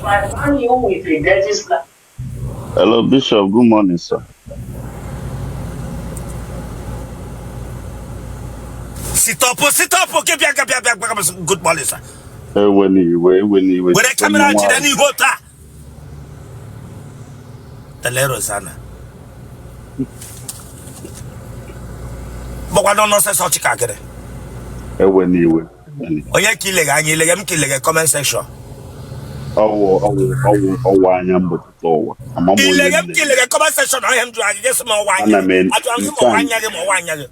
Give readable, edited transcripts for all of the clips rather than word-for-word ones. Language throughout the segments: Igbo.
I find you with a dirty slap, Hello, Bishop. Good morning, sir. Sit up, sit up, okay, bịa bịa bịa bịa. Good morning, sir. Ewe n'iwe, ewe n'iwe. Were Site camera n'nwa jide ahụ. n'ihu taa. Tele Rosanna. Gbakwa nonsense ọchị ka gịrị. Ewe n'iwe. Ewe n'iwe. Onye ka ilega anya ilega m ka ilega comment section. Ọwụ ọwụ ọwụ ọwụ anya mbụpụta ụwa. Ama m onye Ilega m nne. ka ilega comment section ọhịa m jụrụ gị gị sị m ọwa anya Ana m gị. en- Ajụrụ m gị ma nke ọwa a anya gị ma ọwa anya gị.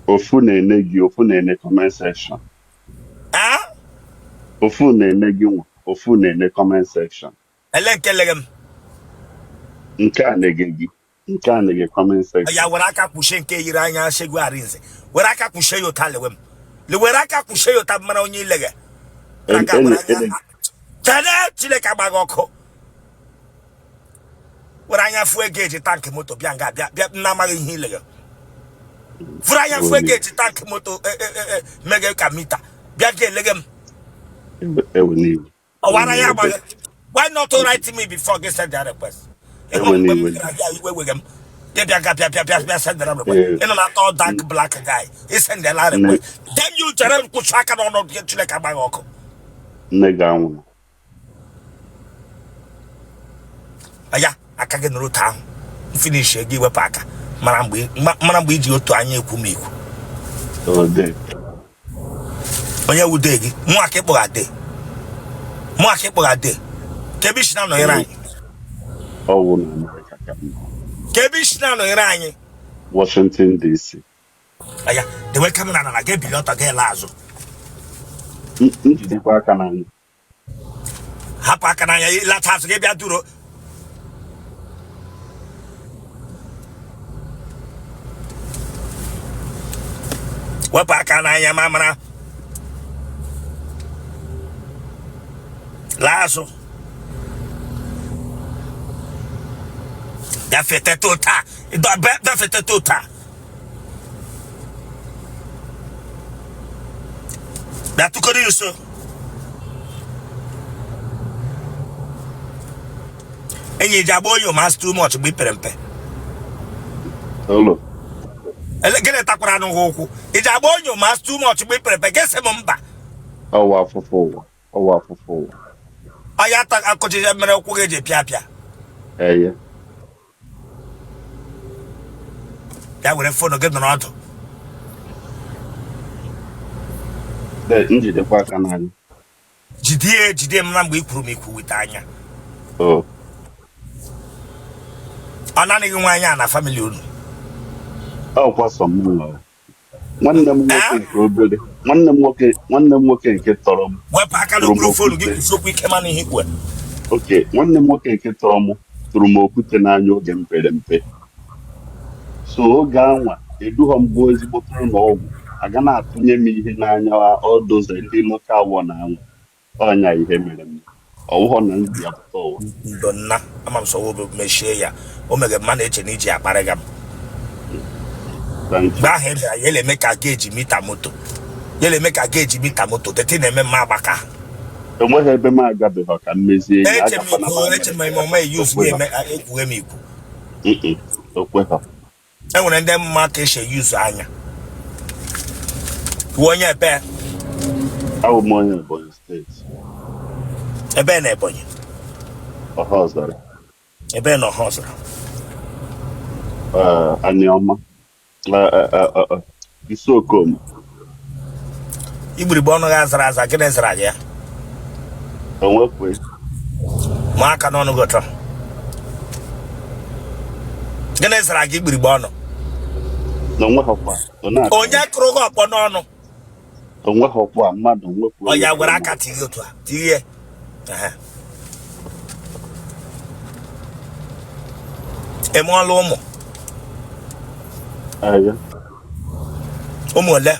ofu na-ene gị, ofu na-ene comment section. Ah? Ofu na-ene gị nwa, ofu na-ene comment section. Ele nke lega m. Nke a na-ege gị, nke a na-ege comment Ya section. were aka kpuchie nke yiri anya Shegu Arinze. Were aka kpuchie ya ụta lewe m. Were aka kpuchie ya ụta mara onye ilega. Were aka were Ene anya ene chere Chineke agbaghị ọkụ. Were anya fuo ego eji tank moto bịa nga bịa bịa na amaghị ihe ilega. Fụrụ anya ewe fuo ego n'iwe, eji tank moto mege ka mita bịa ga elege m. Ewe n'iwe, ewe Ọwara ya n'iwe, agbaghị. Why not write me before gị send that request? Ịhụ ewe mgbe m n'iwe. bịara bịa iwe wege m. Gị bịa ga bịa bịa bịa bịa send that request. Ee, Ị nọ na atọ dark black guy. Ị sendela nne request. Then you chere m kwụsị aka n'ọnụ gị Chineke agbaghị ọkụ. nne gị anwụrụ. Ya aka gị nụrụ otu ahụ finish gị wepụ aka mara mgbe mara mgbe iji otu anya ekwu m ekwu. Ode. Onye wude gị mụ aka ịkpọgha de mụ aka ịkpọgha de ka ebe isi na-anọnyere anyị Ọwụ na Amerịka ka m nọ. ka ebe isi na-anọnyere anyị. Washington DC. Aya dewe camera na gị ebili ọtọ gị ele azụ. Njidekwa aka n'anya. Hapụ aka n'anya ịlacha azụ gị bịa duro wepụ aka n'anya ma mara laa azụ bịa feteta ụta bịa feteta ụta bịa tụkọrọ ya nso enyi ji agba oyi mas too much mgbe ị pere mpe. Olo. Ele gịnị takwara anụ gị ụkwụ iji agba onyo mas too much mgbe ị pere mpe gị sị m mba. Ọwụ afụfụ ụwa. Ọwụ afụfụ ụwa. Ọya ta akụchịcha mere ụkwụ gị ji pịa pịa. Eye. Bịa were phone gị nọrọ ọdụ. De njidekwa aka n'anya. Jidie jidie m na mgbe i kwuru m ikwu wite anya. O. Ọ naanị gị nwe anya na family unu. Ọkwa sọ m nọ. Nwanne m nwoke nke obere. Nwanne m nwoke nwanne m nwoke nke tọrọ m Wepụ aka tụrụ m n'okpuru phone gị okwute. kwusi okwu ike mana ihe ikwu. Oke, nwanne m nwoke nke tọrọ m tụrụ m okwute n'anya oge m pere mpe. So oge anwa edughọ m gbuo ezigbo ụlọ ọgwụ aga na-atụnye m ihe n'anya ọdoze ndị local one anwa ọnya ihe mere m ọwụghọ na m ji ya pụta ụwa. Ndo nna ama m sọwa obi mechie ya o mere mma na-eche na iji akparị ga m. Thank Mgbe you. ahụ ị bịara ya na-eme ka geji mita moto ya na-eme ka geji mita moto tete na-eme mma agbaka. Enweghị ebe m agabeghị ka m mezie ihe Eche m agakwana m ikwu eche m Amerịka ime ọma eyuzu okwe ya ha. eme ekwughe m ikwu. Mm-mm, okwe ha. E nwere ndị mma ka esi eyuzu anya. Kwuo onye ebe. Abụ m onye Ebonyi steeti. Ebe na Ebonyi. Ọhaọzara. Ebe na Ọhaọzara. Aniọma. Isokom. Igburigbe ọnụ gị azara aza gịnị zara gị ya? Onwekwe. Ma aka n'ọnụ gị ụtọ gịnị zara gị igburigbe ọnụ? Na onweghọkwa ọ na-aka. Onye kụrụ gị ọkpọ n'ọnụ? Onweghọkwa mmadụ nwepụ Ọ onye ya were kụrụ m aka tinye otu a tinye. Ehe. Ị mụọla ụmụ? Aya. Ụmụ ole?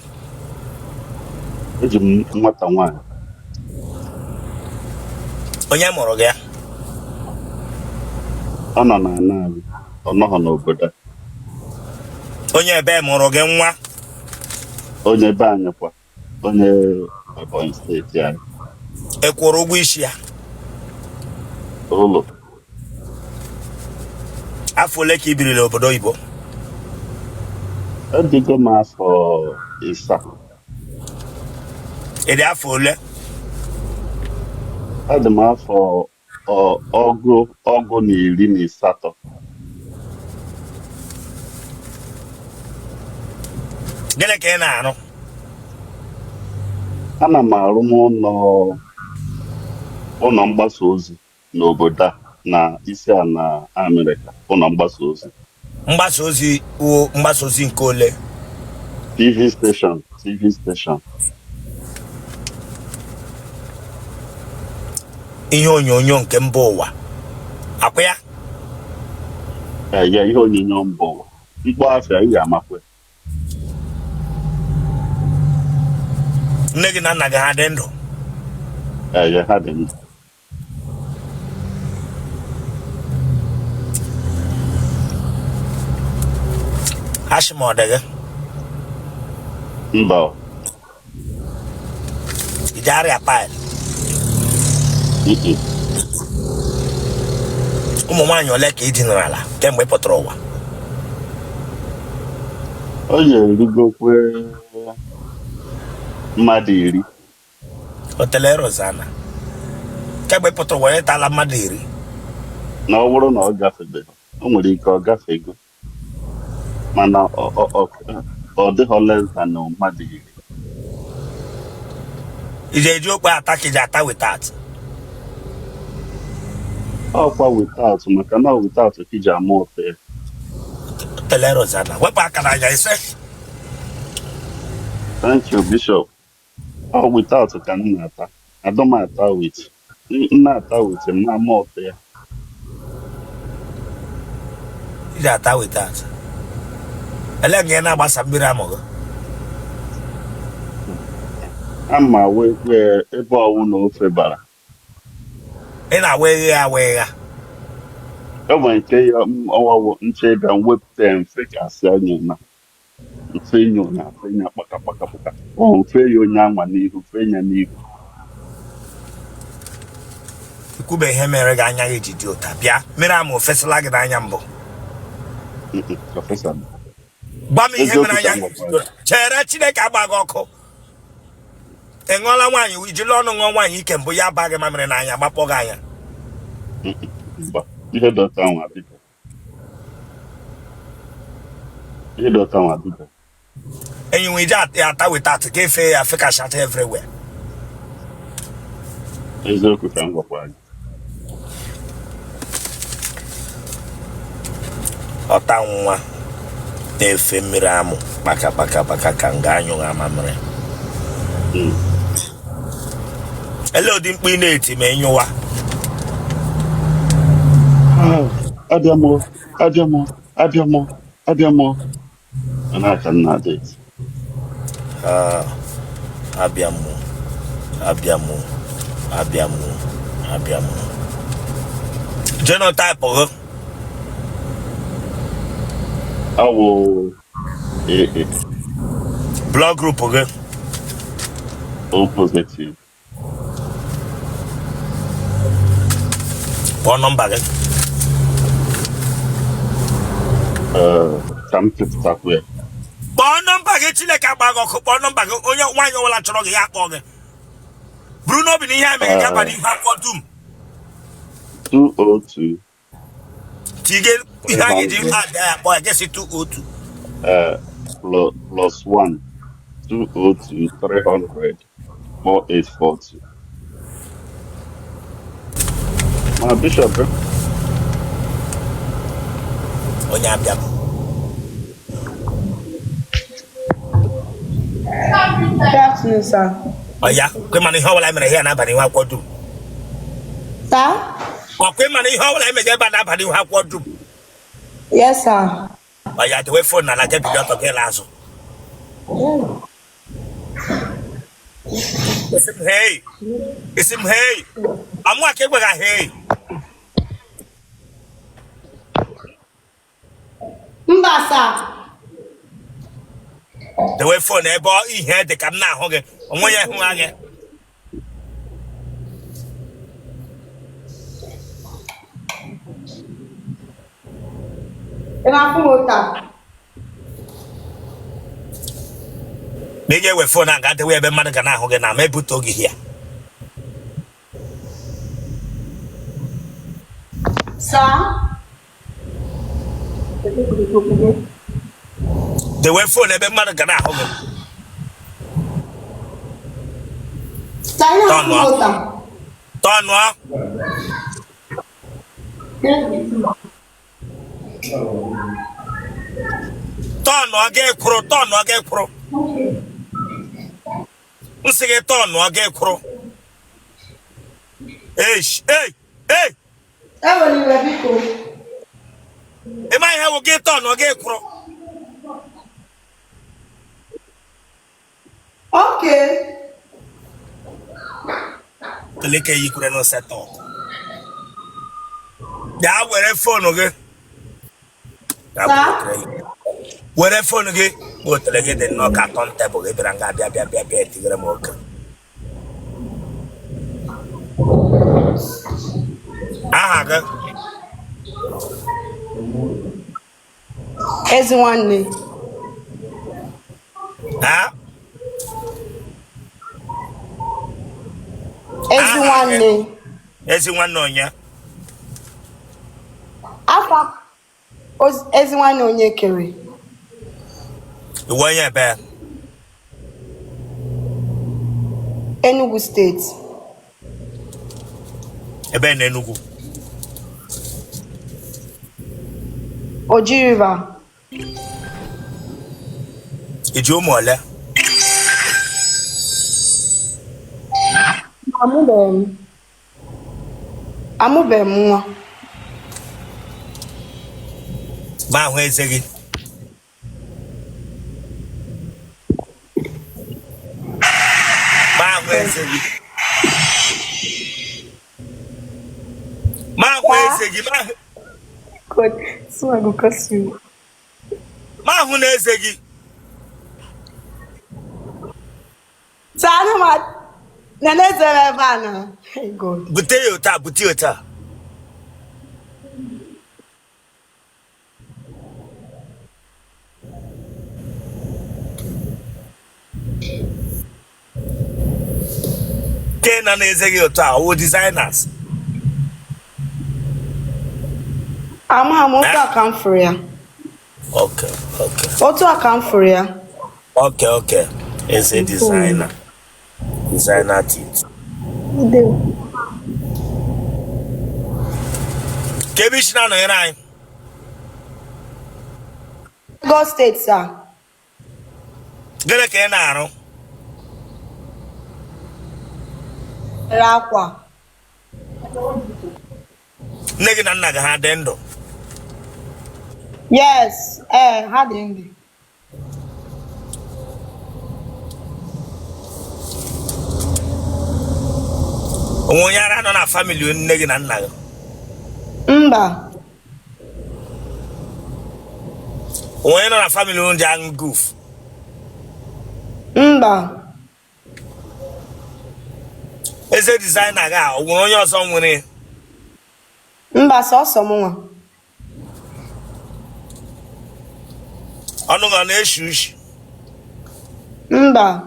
Eji m nwata nwaanyị. Onye mụrụ gị ya? Ọ nọ na ana anyị, ọ nọghọ n'obodo a. Onye ebe mụrụ gị nwa? Onye be anyị kwa, onye Ebonyi steeti anyị. Ị kwụrụ ụgwọ isi ya? Ụlọ. Afọ ole ka i birila obodo oyibo? Adịgo m afọ 7. Ị dị afọ ole? Adị m afọ 18. Gịnị ka ị na-arụ? Ana m arụ n'ụlọ ụlọ mgbasa ozi n'obodo a na isi a na Amerịka, ụlọ mgbasa ozi. Mgbasa ozi wo mgbasa ozi nke ole? TV station, TV station. Ihe onyonyo nke mba ụwa akwa ya? Ee, ya ihe onyonyo mba ụwa. M kpọọ afa ị ga-amakwa. Nne gị na nna gị ha dị ndụ? Ee, ha dị ndụ. Ashị ma ọ dị gị? Mba. I ji arịa pile? Ụmụ nwaanyị ole ka ị dinarala kemgbe ị pụtara ụwa? O ya erugokwe mmadụ 10. Otele Rosanna, kemgbe ị pụtara ụwa ị tala mmadụ 10? Na ọ bụrụ na ọ gafebeghị, o nwere ike ọ gafego, mana ọ dịghọ less than mmadụ 10. I ji eji okpe ata ka i ji ata without? Ọkwa without, maka na without ka iji ama ụtọ ya. Otele Rosanna, wepụ aka n'anya ise. Thank you, Bishop. Ọ without ka m na-ata, adọ m ata with. M na-ata with, m na-ama ụtọ ya. I ji ata without. Ele nga ị na-agbasa mmiri amụ gị? Ama wekwe ebe ọwụ na ofe bara. Ị na-awa eghe ya awa egha? E nwere nke ya ọwawụ nche ịbịa m wepụta ya mfe ka asị anya na mfe enyo na mfe nya kpaka kpaka kpaka, ọ mfe ya onye anwa n'ihu, mfe ya n'ihu. Ikwube ihe mere gị anya gị ji dị ụta bịa mmiri amụ ofesala gị n'anya mbụ? Professor. Gwa m ihe Eziokwu mere ka anya m gị ji gwakwa dị ụta. Chere, Chineke agba gị ọkụ. Ị ṅụọla nwaanyị, ijila ọnụ ṅụọ nwaanyị ike mbụ, ya ba gị mamịrị n'anya, gbapọ gị anya? Mba, ihe dị ọta nwa biko, ihe dị ọta nwa biko. Enyi nwe ije ata without ka efe ya fekashata everywhere? Eziokwu ka m gwakwa gị. Ọta nwa na-efe mmiri amụ kpaka kpaka kpaka ka nga anyụghị amamịrị. Ele ụdị mkpu ị na-eti ma ị nyụwa? Ah, abịa m o, abịa m o, abịa m o, abịa m o. Ọ na-aka m na-adị eti. Ah, abịa m, abịa m, abịa m, abịa m. Genotype gị? Awụ AA. Blood group gị? O positive. Kpọọ nọmba gị. Ee, ka m chepụtakwu ya. Kpọọ nọmba gị, Chineke agba gị ọkụ. Kpọọ nọmba gị, onye nwaanyị ọbụla chọrọ gị ya akpọ gị. Buru n'obi na ihe a mere gị abalị ihu akwụkwọ dum. 202. Tige ihe a ga-eji 300. ada ya kpọọ ya gesi 202. Plus 1 202 300 4842. Ma Bishop, eh? Onye abịa. Good afternoon, sir. Ọya kwe, mana ihe ọbụla mere ihe a n'abalị ihu akwụkwọ dum. Sir? Ọkwa mana ihe ọbụla emega ebe a n'abalị ihu akwụkwọ dum. Yes, sir. Ọya, dewe phone n'ala, gị bido ọtọ gị la azụ. Isi m hei, isi m hei, amụ aka egwega hei. Mba, sir. Dewe phone ebe ihe dị ka m na-ahụ gị, onwe ya hụ gị. Ị na-afụ m otu a? Ma ị ga-ewe phone a ga-adewe ebe mmadụ ga na-ahụ gị na ma ebute oge ya. Sir? Dewe phone ebe mmadụ ga na-ahụ gị. Sir, ị na-afụ m otu a? Tọnụọ. Tọnụọ gị kwụrụ, tọnụọ gị kwụrụ. M sị gị tọnụọ gị kwụrụ. Eish, ei, ei. Ewela iwe biko. Ị ma ihe wụ gị tọnụọ gị kwụrụ. Okay. Teleke yikwere no setọp. Bịa were phone gị. Were phone gị. Otele gị dị nnọọ ka turntable gị bịara nga bịa bịa bịa bịa etigere m oke. Aha gị? Ezi nwanne. Ha? Ezi nwanne. Ezi nwanne onye? Afa ezi nwanne onye kere. Ị wụ onye ebe? Enugu steeti. Ebe na Enugu? Oji River. I ji ụmụ ole? Amụbeghị m nwa. Ma ahụ eze gị. Ma ahụ eze gị. Ma ahụ eze gị. God, so I go curse you. Ma ahụ na eze gị. Sir, ana m na na-eze m ebe a na. Hey God. Bute ya otu a, bute ya otu a. Ke na na-eze gị otu a, ọ wụ designers. Ama m otu a ka m fụrụ ya. Okay, okay. Otu a ka m fụrụ ya. Okay, okay. Eze designer. Designer teeth. Ka ebe i si na-anọnyere anyị? Lagos steeti, sir. Gịnị ka ị na-arụ? Ere akwa. Nne gị na nna gị ha dị ndụ? Yes, ee, ha dị ndụ. O nwe onye ara nọ na family nne gị na nna gị? Mba. O nwe onye nọ na family unu ji aṅụ guf? Mba. Eze designer gị a, o nwere onye ọzọ nwere? Mba, sọsọ m nwa. Ọnụ gị ọ na-eshi ushi? Mba.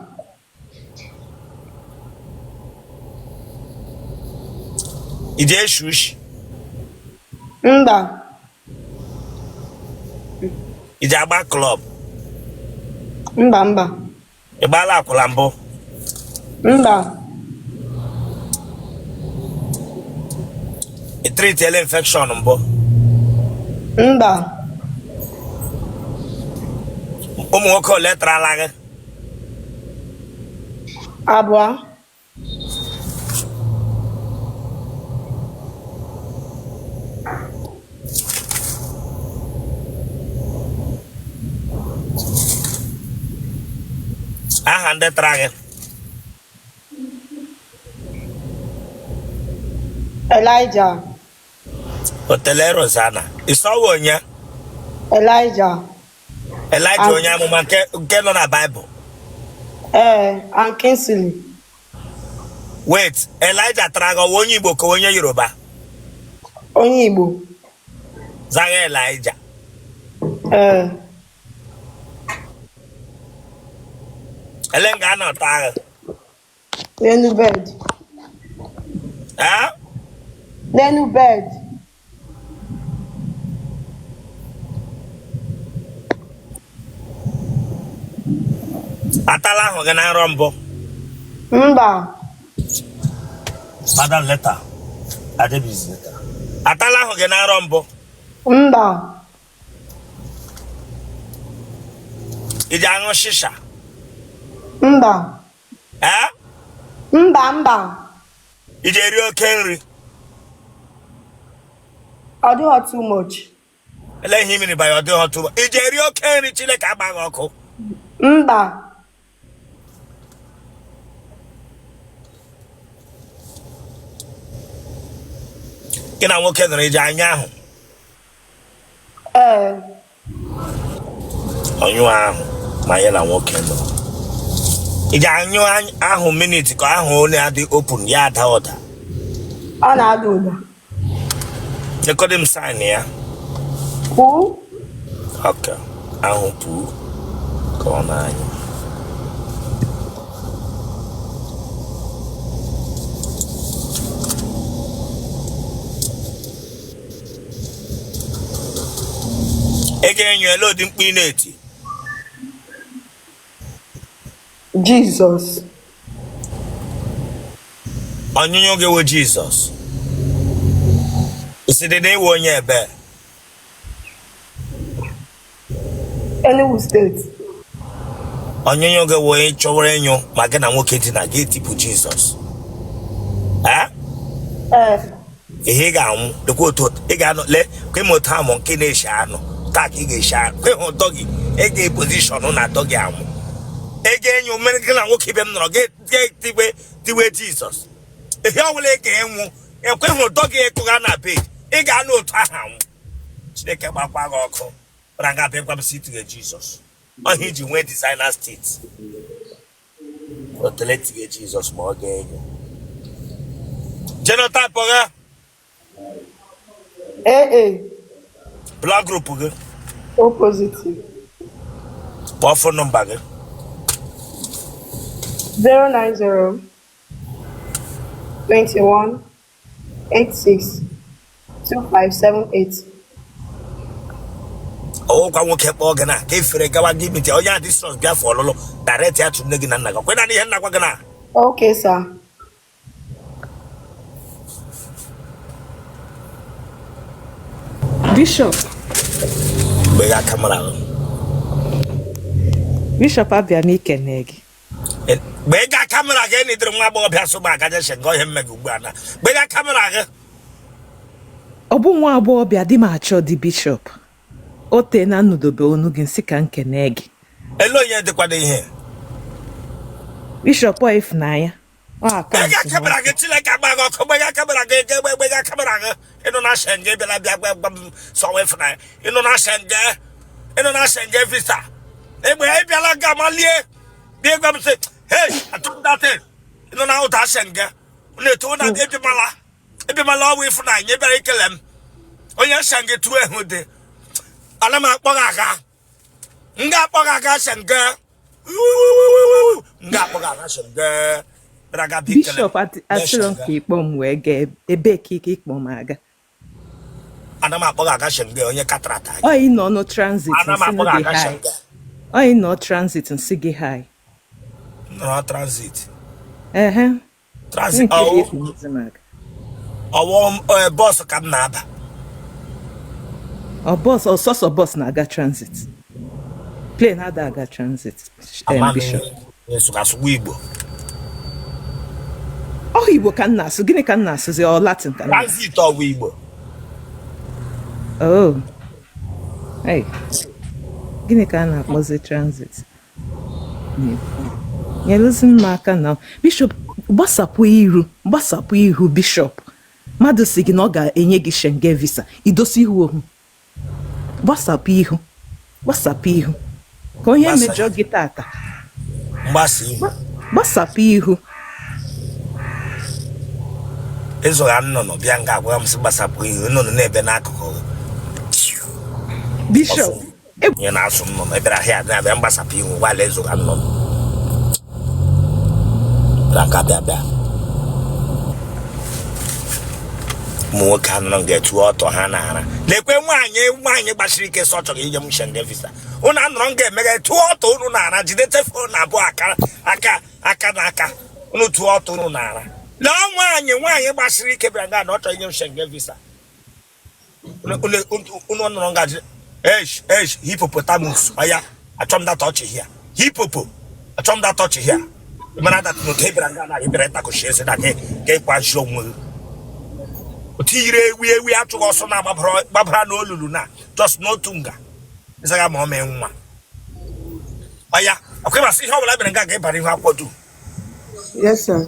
I ji eshi ushi? Mba. I ji agba club? Mba, mba. Ị gbaala akwụla mbụ? Mba. Ị treatiela infection mbụ? Mba. Ụmụ nwoke ole tarala gị? Abụọ. Aha ndị tara gị? Elijah. Otele Rosanna. Ị sị ọ wụ onye? Elijah. Elijah onye amụma nke nọ na Baịbụl. Ee, and Kingsley. Wait, Elijah tara gị ọ wụ onye Igbo ka onye Yoruba? Onye Igbo. Zaga Elijah. Ee. Ele nga a na-ata agha? N'enu bed. Ee? N'enu bed. Atala ahụ gị na nrọ mbụ? Mba. Madam leta adịbizi leta. Atala ahụ gị na nrọ mbụ? Mba. Ị ji aṅụ shisha? Mba. Ee? Mba mba. Ị ji eri oke nri? Ọ dịghọ too much. Ele ihe imiri banye ọ dịghị ọtụ. Ị ji eri oke nri? Chineke agbaghị ọkụ. Mba. Gị na nwoke nọrọ, iji anya ahụ? Ee. Ọnyụ ahụ ma ya na nwoke nọ, iji anyụ ahụ minute ka ahụ onye adị open ya ada ụda? Ọ na-ada ụda. Nyekọdị m sign ya. Pụọ. Ok, ahụ pụọ ka ọ na-anyụ. Ị ga-enyo ele ụdị mkpu ị na-eti? Jizọs. Onyinyo gị wụ Jizọs isi dị na ịwụ onye ebe? Enugu Steeti. Onyinyo gị wụ onye chọwara ịnyụ ma gị na nwoke dị na gị etipụ Jizọs. Ee? Ee. Ihe ị ga-anwụ dịkwa otu ị ga-anọ lee ka ịma otu amụ nke na-eshi anụ taa ka ị ga-eshi anụ ka ịhụ doggy ị ga-epozishọn na doggy anwụ. Ị ga-enyo mere gị na nwoke ibe m nọrọ gị tiwe tiwe Jizọs. Ihe ọ bụla ị ga-enwu ekweghị doggy ịkụgha na bed, ị ga-anụ otu ahụ anwụ. Chineke gbakwa gị ọkụ bara nga abịa gwa m si tinye Jizọs ọhịa iji nwee designer state otele tinye Jizọs ma ọ ga-enyo genotype gị. AA. Blood group gị? O positive. Kpọọ phone number gị. 090 21 86 2578. Ọwụkwa nwoke kpọọ gị na ka efere gawa gị mite onye adị sọs bịa fọ ọlụlụ direct ya tụ nne gị na nna gị kwe na ihe nna gwa gị na. Okay, sir. Bishop. Mgbe ya camera gị. Bishop, abịa m ikene gị. Mgbe ị ga camera gị nidere nwa agbọghọbịa sụ ma agaje shenga ihe mme gị ugbu a na mgbe ị ga camera gị. Ọ bụ nwa agbọghọbịa dị m achọ dị Bishop. O tee na nnụdobe onu gị nsị ka nkene gị. Ele onye dịkwana ihe? Bishop, ọ Ịfụnanya. Ọ Mgbe ị ga akaụntụ m. camera gị, Chineke agba gị ọkụ. Mgbe ị ga camera gị ga egbe ga camera gị ịnụ na shenge bịara bịa gwa gwa m sọwa Ịfụnanya ịnụ na shenge ịnụ na shenge visa egbe ị bịala ga malie bịa gwa m sị hey atụmdatị ịnụ na ụda shenge na-eto na ebimala ebimala ọwụ Ịfụnanya bịara ikele m onye shenge tụọ ehu dị ana m akpọ gị aga m ga-akpọ gị aga shenge m ga-akpọ gị aga shenge bịara ga bịa ikele m. Bishop, achọrọ m ka ịkpọ m wee gaa ebee ka ike ịkpọ m aga. Ana m akpọ gị aga shenge onye katrata. Ọ ị nọ nụ transit Ana m nsị akpọ gị gị aga hi. shenge. Ọ ị nọ transit nsị gị hi. Nọrọ transit? Ehe. Transit? Nke Ọwụ ịkpọzi m aga. ọwụ bus ka m na-aba. Ọ bus ọsọsọ bus na-aga transit. Plane ada aga transit. Ama m. Bishop. Asụgbu Igbo. Ọ Igbo ka m na-asụ, gịnị ka m na-asụzi? Ọ Latin ka m na-asụ? Transit ọwụ Igbo. Oh. Hey. Gịnị ka a na-akpọzi transit n'Igbo? Nyelụzi m aka na Bishop, gbasapụ iru, gbasapụ ihu Bishop. Mmadụ si gị na ọ ga-enye gị Schengen visa, idosi ihu ohu. Gbasapụ ihu, gbasapụ ihu ka onye Gbasa mejọ gị tata. Mgbasa ihu. Gbasapụ ihu. Ịzụgha nnụnụ bịa nga agwa m sị gbasapụ ihu, nnụnụ na-ebe n'akụkụ gị. Bishop. Ọfụ. Ihe na-asụ nnụnụ ị bịara ahịa na-abịa mgbasapụ ihu gwala ịzụga nnụnụ bịa nka bịa bịa ụmụ nwoke anụrụ ga-etu ọtọ ha na-ara lekwe nwaanyị nwaanyị gbasiri ike sọ chọrọ inye m Schengen visa unu anọrọ m ga-emeghe tụọ ọtọ unu na-ara jidete phone abụọ aka aka aka na aka unu tụọ ọtọ unu na-ara lee nwaanyị nwaanyị gbasiri ike bịara nga na ọ chọrọ inye m Schengen visa unu nọrọ ngaji esh esh hippopotamus ọya achọ m that ọchị here hippopo achọ m that ọchị here mara that na otu ị bịara nga na ị bịara ịtakụchi eze na gị ka ịkwazi onwe gị otu yiri ewi ewi achụghị ọsọ na gbabara n'olulu na just n'otu nga ịzaga ma ọ mee nwa ọya ọkwa ịmasị ihe ọ bụla mere nga ga ịbara ihu akwụkwọ dum. Yes, sir.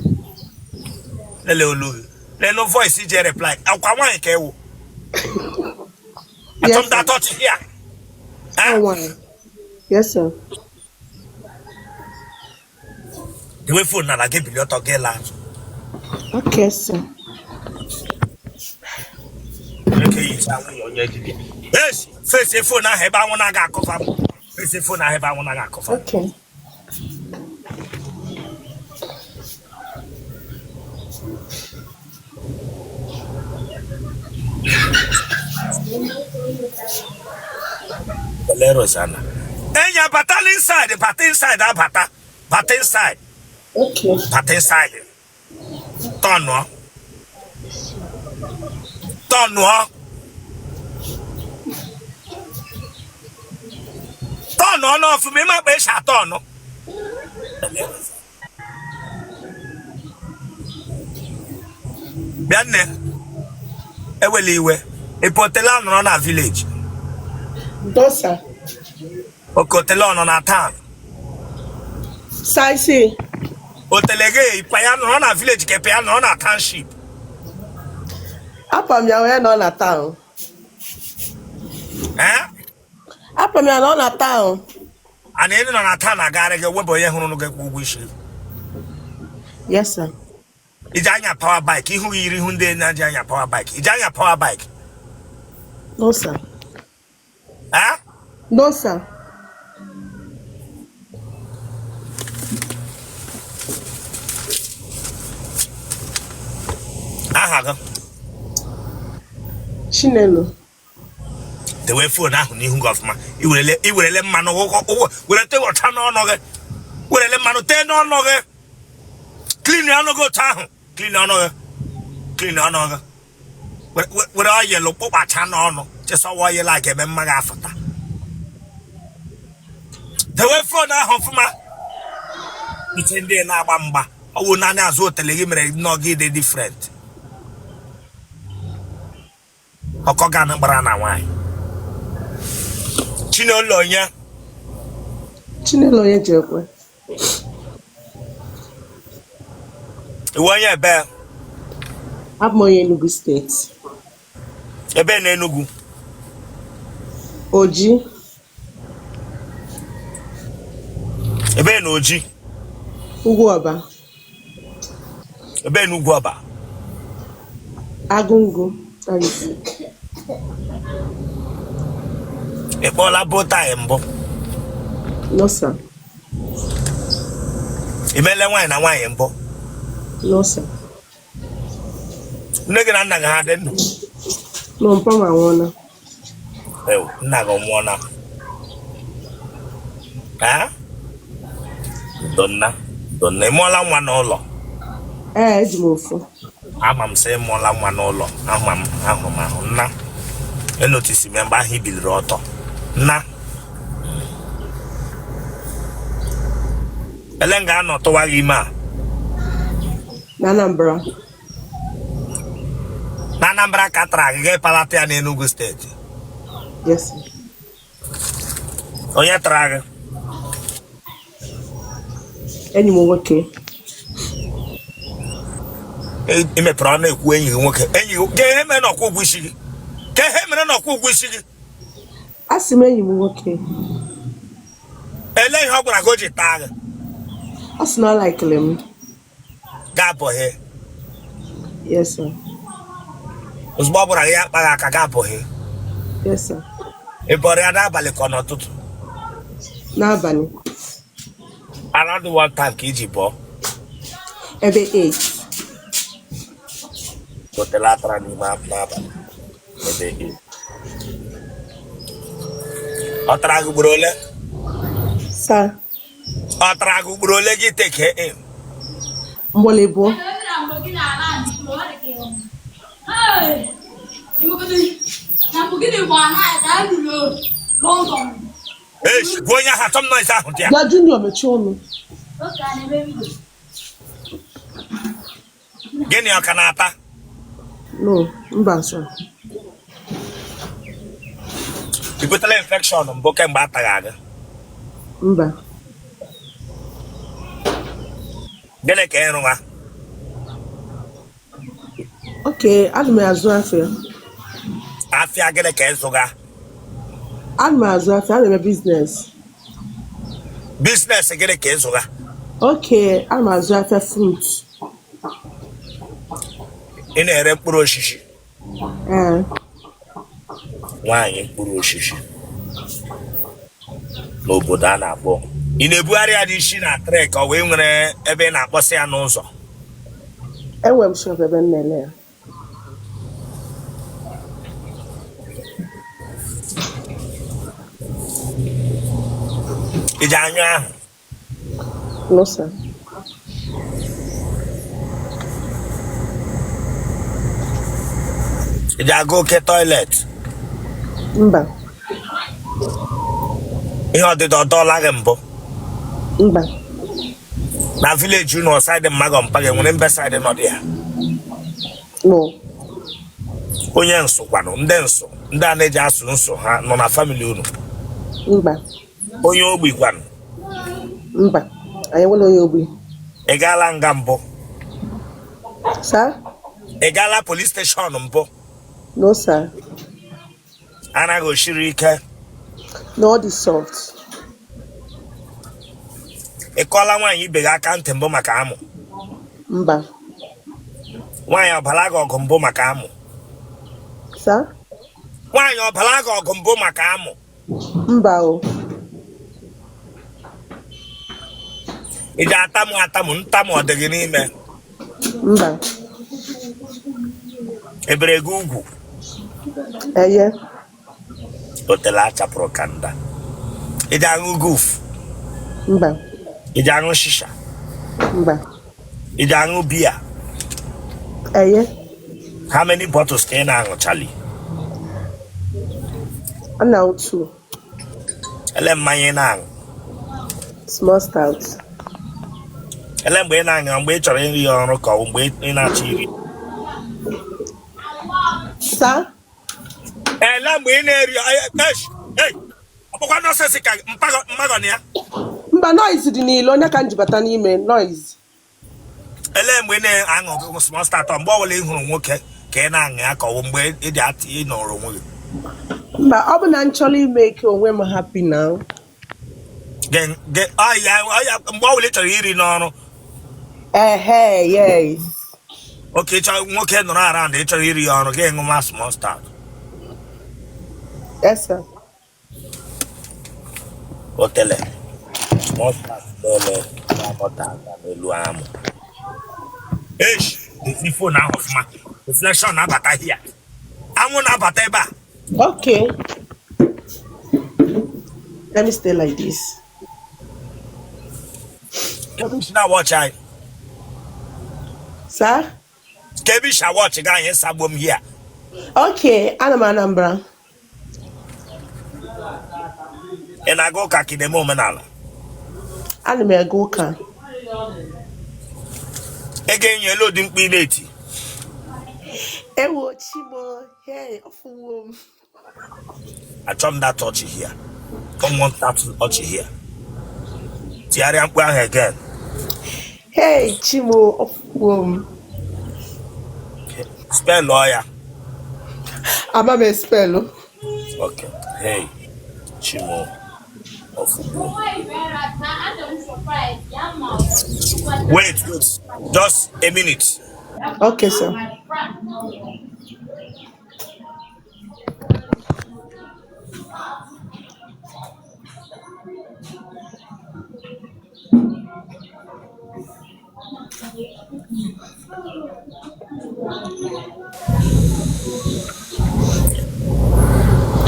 Lele olu gị lele voice iji reply akwa nwaanyị ka ị wụ. Yes, Achọ m sir. that ọchị here. Oh, why? Yes, sir. Dewe phone n'ala gị bilie ọtọ gị laa azụ. Okay, sir. Eke yicha nwunye onye dibịa. Yes, face phone ahụ ebe anwụ na-aga akụfa m. Face phone ahụ ebe anwụ na-aga akụfa m. Okay. Ele Rosanna. Enya bata inside, bata inside, abata. Bata inside, Okay. bata inside. Tọnụọ. Tọnụọ. Tọnụọ n'ọfụma ịma kpa esi atọnụ. Bịa nne, ewela iwe. Ị otele nọrọ na village. No, sir. Okay otele ọ nọ na town. Sir, see. Otele gị ịpa ya nọrọ na village ka ịpa ya nọrọ na township. Apa m ya wee nọ na town. Eh? Apa m ya nọ na town. A na ịnọ na town agagharị gị webụ onye hụrụ gị kwụ ụgwọ isi. Yes, sir. Iji anya power bike ihu gị yiri ihu ndị na-eji anya power bike. Iji anya power bike. No, sir. Eh? No, sir. Aha gị. Chinelo. Dewe phone ahụ n'ihu gị ọfụma. I werele mmanụ were tee ọcha n'ọnụ gị. Werele mmanụ tee n'ọnụ gị. Clean ọnụ gị otu ahụ. Clean ọnụ gị. Clean ọnụ gị. Were oil kpụkpacha n'ọnụ. Chesawa oil a ga-eme mma gị afụta. Dewe phone ahụ ọfụma. Iche ndị na-agba mgba. Ọ wụ naanị azụ otele gị mere nọgide different. Ọkọ ga na gbara na nwaanyị. Chinelo onye. Chinelo onye ji ekwe. Ị wụ onye ebe? Abụ m onye Enugu steeti. Ebe na Enugu? Oji. Ebe na Oji? Ugwuọba. Ebe na Ugwuọba? Agụngụ. Ị kpọọla bow tie mbụ? No, sir. Ị meela nwaanyị na nwaanyị mbụ? No, sir. Nne gị na nna gị ha dị ndụ? No, mpa m anwụọla. Nna gị nwụọla. Donna, Donna, ị mụọla nwa n'ụlọ? Ee, eji m ofu. Ama m sị ị mụọla nwa n'ụlọ. Ama m, ahụrụ m ahụ. Nna, enotisi m mgbe ahụ i biliri ọtọ. Nna, ele nga a nọ tụwa gị ime a? Na Anambra. Na Anambra ka tara gị ga palata ya n'Enugu steeti? Yes, sir. Onye tara gị? Enyi m nwoke. Ị mepere ọnụ ekwu enyi gị nwoke. Enyi gị, ka ihe mere na ọkwụ ụgwọ isi gị? Ka ihe mere na ọkwụ ụgwọ isi gị? Asị m enyi m nwoke. Ele ihe ọ gwara gị o ji taa gị? Ọ sị na ọ laikiri m. Ga-abụghị. Yes, sir. Ozugbo ọ gwara gị ya akpaghị aka ga-abụghị. Yes, sir. Ị bọrọ ya n'abalị ka ọ n'ụtụtụ? N'abalị. Around what time ka iji bọọ? Ebe 8. Otele atara n'ime n'abalị ebe 8. Ọ tara gị ugboro ole? Sir. Ọ tara gị ugboro ole gị take in? Mgbọlị bụọ. Eish, gwa onye ahụ atọ m noise ahụ dị ya. Ya Junior mechie ọnụ. Gịnị ọ ka na-ata? No, mba sir. I butela infection mbụ kemgbe ataghị gị? Mba. Gịnị ka ị rụwa? Okay, ana m azụ afịa. Afịa gịnị ka ị zụga? Ana m azụ afịa, ana m eme business. Business gịnị ka ị zụga? Okay, ana m azụ afịa fruit. Ị na-ere mkpụrụ osisi? Ee. Nwaanyị mkpụrụ osisi n'obodo a na-akpọ. Ị na-ebugharị ya n'isi na trek ọ wee nwere ebe ị na-akpọsa ya n'ụzọ? Enwere m shop ebe m na-ele ya. Ị ji anyụ ahụ? No, sir. Ị ji aga oke toilet? Mba. Ihe ọdịdọ ọdọọla gị mbụ? Mba. Na village unu side mmago mpa gị nwere mbe side nọ dị ya? No. Onye nsụ kwanụ, ndị nsụ ndị a na-eji asụ nsụ ha nọ na family unu? Mba. Onye ogbi kwanụ? Mba. Anyị enwere onye ogbi. Ị gaala nga mbụ? Sir? Ị gaala police station mbụ? No, sir. Anaghị osiri ike? No, ọ dị soft. Ị kọọla nwaanyị ibe gị aka ntị mbụ maka amụ? Mba. Nwaanyị ọbala gị ọgụ mbụ maka amụ? Sir? Nwaanyị ọbala gị ọgụ mbụ maka amụ? Mba o. Ị ji atamụ atamụ ntamụ ọ dị gị n'ime? Mba. Ebere gị ugwu? Eye. Otele achapụrụ ka nda. Ị ji aṅụ guf? Mba. Ị ji aṅụ shisha? Mba. Ị ji aṅụ biya? Eye. How many bottles ka ị na-aṅụ, Charlie? Ọ na 2. Ele mmanya ị na-aṅụ? Small stout. Ele mgbe ị na-aṅụ, mgbe ị chọrọ iri ya ọrụ ka ọ bụ mgbe ị na-achọ iri? Sir? Ele mgbe ị na-eri ọ bụkwa nonsense ka mmago na ya? Mba, noise dị n'ilo, onye ka m ji bata n'ime noise. Ele mgbe ị na-aṅụ small stout, mgbe ọbụla ị hụrụ nwoke ka ị na-aṅụ ya ka ọ bụ mgbe ị dị atị ị nọrọ onwe gị? Mba, ọ bụ na m chọrọ ime ka onwe m happy now. Mgbe ọbụla ị chọrọ iri n'ọrụ? Ehe, yes. Oke ịchọ nwoke nọrọ around ị chọrọ iri ya ọrụ gị ṅụma small stout. Yes, sir. Otele small stout na-eme na-akpọta aka n'elu amụ. Eish, esi phone ahụ ọfụma, reflection na-abata hia, anwụ na-abata ebe a. Okay. Let me stay like this. Kebe isi na-awọchị anyị? Sir? Kebe isi awọchị gị anyị sagbuo m hia? Okay, ana m Anambra. Ị na-aga ụka ka ị na-eme omenala? Ana m aga ụka. Ị ga-enye elu ụdị mkpu ị na-eti? Ewo Chimo, hey, ọfụwo m. Achọ m that ọchị here. Don't want that ọchị here. Tigharịa mkpu ahụ again. Hey, Chimo, ọfụwo m. Spell ya. Ama m spell. Okay. Hey, Chimo, ọfụgbuo. Wait, wait. Just a minute. Okay, sir.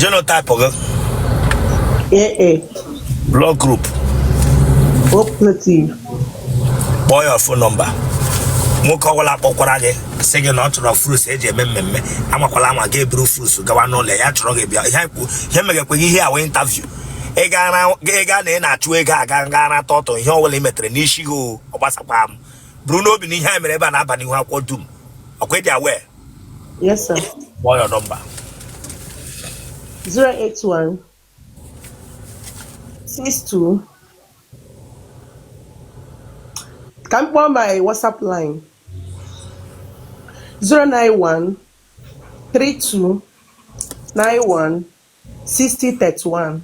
Genotype gị? AA. Blood group? O positive. Kpọọ ya phone number. Nwoke ọbụla kpọkwara gị sị gị na ọ chọrọ fruits eji eme mmemme, amakwala ama ga eburu fruits gawa n'ụlọ ya chọrọ gị bịa. Ihe kwu ihe megakweghị ihe awa interview. Ị gaa na ị na-achụ ego aga gaa nata ọtọ ihe ọbụla ị metere n'isi gị o, ọ gbasakwa m. Buru n'obi na ihe a mere ebe a na-aba n'ihu akwụkwọ dum. Ọkwa ị dị aware? Yes, sir. Kpọọ ya number. 081 62. Ka m kpọọ my WhatsApp line. 091 32 91 60 31.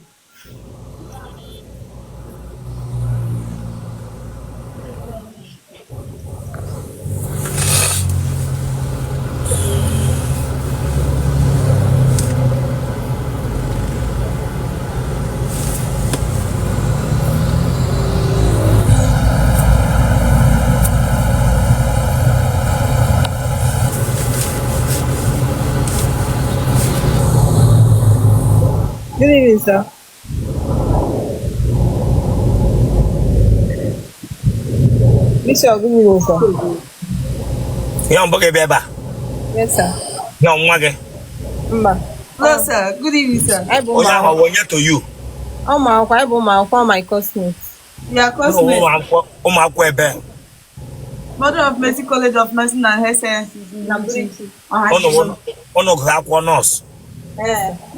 Good evening, sir. Bishop, good evening, sir. Ihe mbụ gị bịa ebe a? Yes, sir. Ihe nwa gị? Mba. Hello, sir. Good evening, sir. Anyị bụ Onye ụmụ ahụ ọ bụ onye to you? ụmụ akwụkwọ, anyị bụ ụmụ akwụkwọ, my classmates. We are classmates. Ụmụ akwụkwọ ebe? Mother of Mercy College of Nursing and Health Sciences in Laboratory. Ụnụ gụrụ akwụkwọ nọọsụ?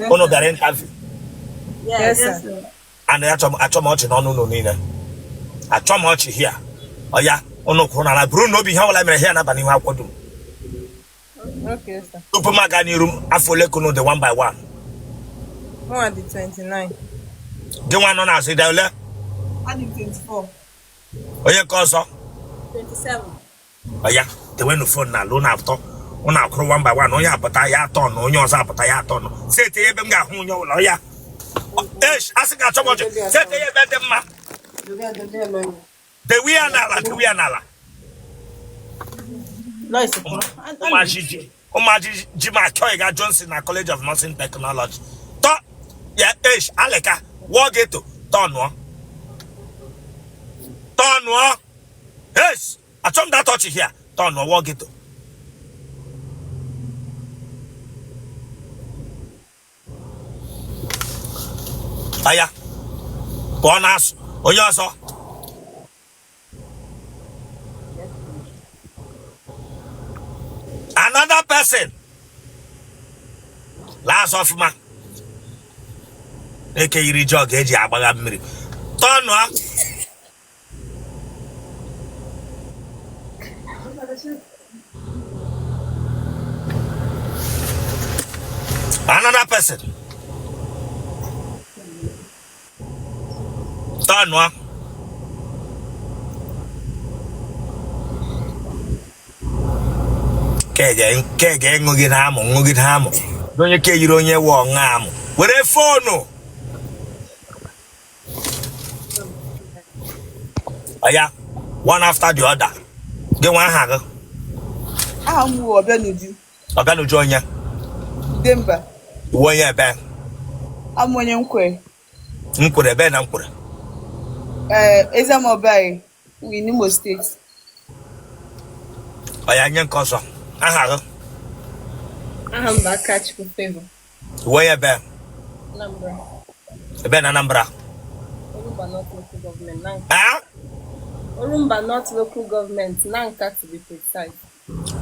Ụnụ bịara interview? Yes, sir. And achọ m ọchị n'ọnụ ụnụ niile. Achọ m ọchị hia. Ọya, ụnụ kwụrụ n'ala buru n'obi ihe ọbụla mere hia na-aba n'ihu akwụkwọ dum. Okay, sir. Tupu m aga n'iru, afọ ole ka unu dị one by one? Mụnwa dị 29. Gị nwa nọ n'azụ ịdị ole? Adị m 24. Onye nke ọzọ? 27. Ọya, dewenụ phone n'ala ụnụ atọ. Ụnụ akwụrụ one by one, onye apụta ya atọ na onye ọzọ apụta ya atọ nọ. Seti ebe m ga-ahụ onye ọbụla ọya. Esh, asị ga achọ m ọchị. Seti ebe dị mma. Dewe ya n'ala, dewe ya n'ala. Ụmụaji ji m akọ Johnson na College of Nursing Technology. Tọ ya esh aleka wụọ geto tọnụọ. Tọnụọ. Esh, achọ m that ọchị here. Tọnụọ wụọ geto. Aya, pụọ n'asụ. Onye ọzọ. Another person. Last ọfụma. Eke yiri jọg eji agbagha mmiri. Tọnụọ. Another person. Tọnụọ. Kege ṅụgide amụ ṅụgide amụ. Onye ke yiri onye wụ ọṅụ amụ. Were foonu. Ọya, one after the other. Gị nwa aha gị? Aha m bụ Obianuju. Obianuju onye? Demba. Uwe onye ebe? Abụ m onye Nkwere. Nkwere ebe na Nkwere? Eziama-Obayi in Imo State. Ọya, nye nke ọzọ. Aha gị? Aha m bụ Akachukwu Favor. Uwe onye ebe? Anambra. Ebe na Anambra? Orumba North Local Government, Nanka. Orumba North Local Government, Nanka to be precise.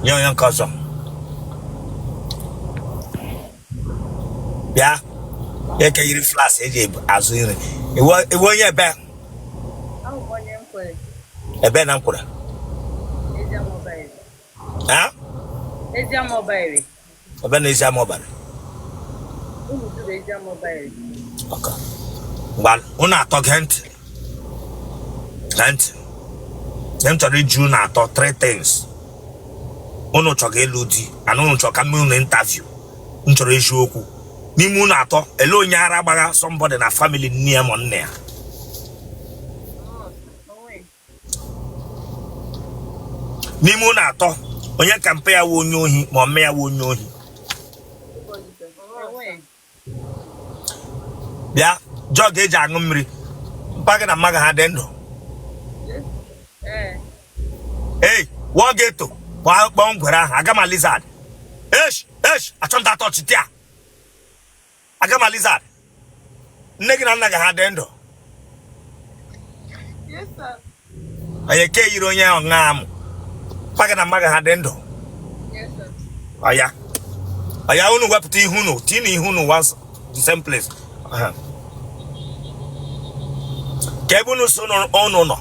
Nye onye nke ọzọ. Bịa. Eke yiri flas eji azụ nri. Iwe onye ebe? Ahụ m onye Nkwere. Ebe na Nkwere? Eziama-Obayi. Eziama-Obayi. Ebe na Eziama-Obayi? Ụmụduru Eziama-Obayi. Okay. Ngwa, unu atọ gee ntị. Gee ntị. Ihe m chọrọ iji unu atọ 3 things. Unu chọrọ ịlụ di, and unu chọrọ ka m mee unu interview. M chọrọ eziokwu. N'ime unu atọ, ele onye ara gbagha somebody na family nne ya ma nne ya. N'ime unu atọ, onye ka mpe ya wụ onye ohi ma mme ya wụ onye ohi. Bịa, jug eji aṅụ mmiri. Mpa gị na mma gị ha dị ndụ? Ei, wụọ ghetto, kpọọ ngwere ahụ agama lizard. Esh esh, achọnta tọchị tia agama lizard. Nne gị na nna gị ha dị ndụ? Onye ke yiri onye ọṅa amụ. Mpa gị na mma gị ha dị ndụ? Ọya ọya, unu wepụta ihu unu, tinye ihu unu once the same place. Ka ebe unu so unu nọ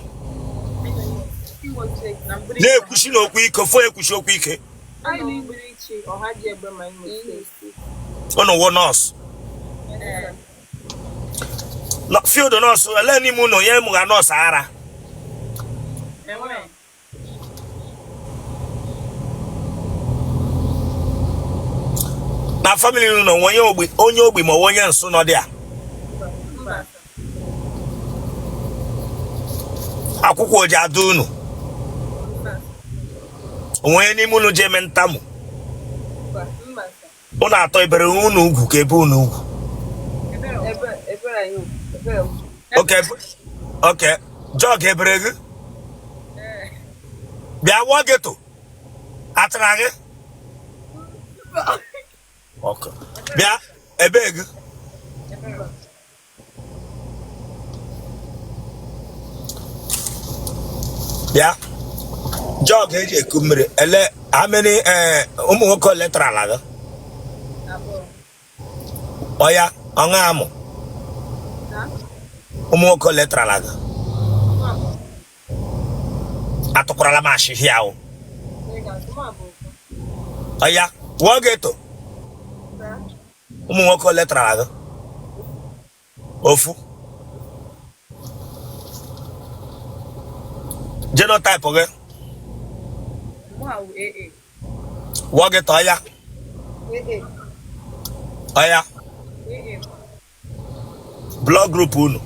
na-ekwusi na okwu ike fo ekwusi okwu ike. Unu wụ nọọsụ field nọọsụ ele n'ime unu onye mụga nọọsụ ara? Na family unu onwe onye ogbi ma onye nsụ nọ dị a? Akwụkwọ oji ada unu onwe onye n'ime unu ji eme ntamu? Unu atọ ebere unu ugwu ka ebe unu ugwu? Okay, okay, jug ebere gị bịa wụọ ghetto atara gị ọkụ bịa ebe gị. Bịa, jug eji eku mmiri ele how many ụmụ nwoke ole tara ala gị? Ọya ọṅụ amụ ụmụ nwoke ole tara ala gị? Atụkwarala m ashịhịa ahụ. Ọya wụọ ghetto ụmụ nwoke ole tara gị? Ofu. Genotype gị? Wụọ ghetto ọya ọya blood group unu?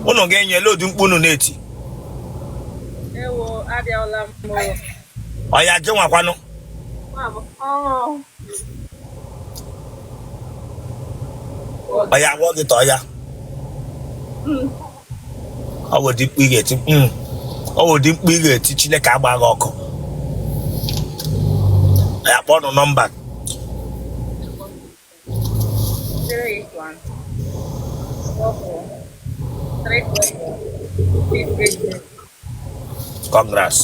Unu ga-enye lodu mkpu unu na-eti. Ọya gị nwakwanụ. Ọya wụọ ghetto ọya ọ bụ ụdị mkpu ị ga-eti, ọ bụ ụdị mkpu ị ga-eti. Chineke agba gị ọkụ. Ọya kpọọ nụ nọmba. 081 44 344 880. Congrats.